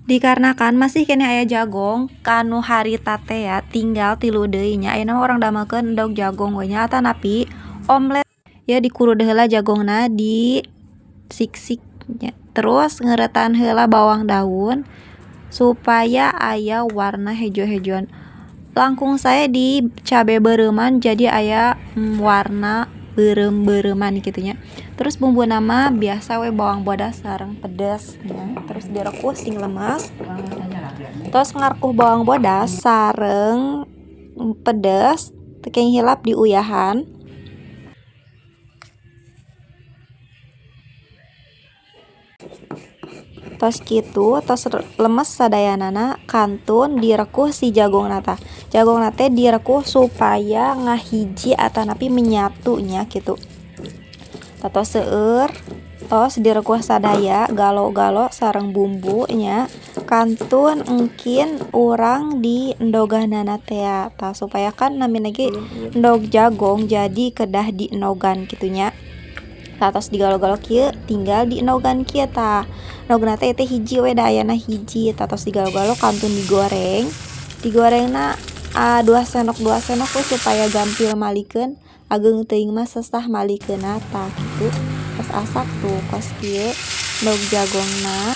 Dikarenakan masih keneh aya jagong kanu harita teh ya tinggal 3 deui nya. Ayeuna mah urang damelkeun endog jagong we nya atanapi omlet. Ya dikurud heula jagongna di sik-sik nya. Terus ngeuretan heula bawang daun supaya aya warna hejo-hejoan. Langkung sae di cabe beureuman jadi aya warna beureum-beureuman kitu nya. Terus bumbuna mah biasa we bawang bodas sareng pedes nya. Terus direkuh sing lemes. Terus ngarekuh bawang bodas sareng pedes teu kenging hilap diuyahan. Tos kitu tos lemes sadayanana kantun direkuh si jagongna tah. Jagongna teh direkuh supaya ngahiji atanapi menyatu nya kitu. Tos seueur tos direkuh sadaya galo-galo sareng bumbu nya kantun engkin urang di endoganana tea tah supaya kan namina ge endog jagong jadi kedah diendogan kitu nya. Tah tos digalo-galo kieu tinggal diendogan kieu tah. Endogna teh teh hiji we da ayana hiji. Tah tos digalo-galo kantun digoreng. Digorengna 2 sendok 2 sendok we supaya gampil malikeun. Ageung teuing mah sesah malikeunna tah kitu. Tos asak tuh kos kieu endog jagongna.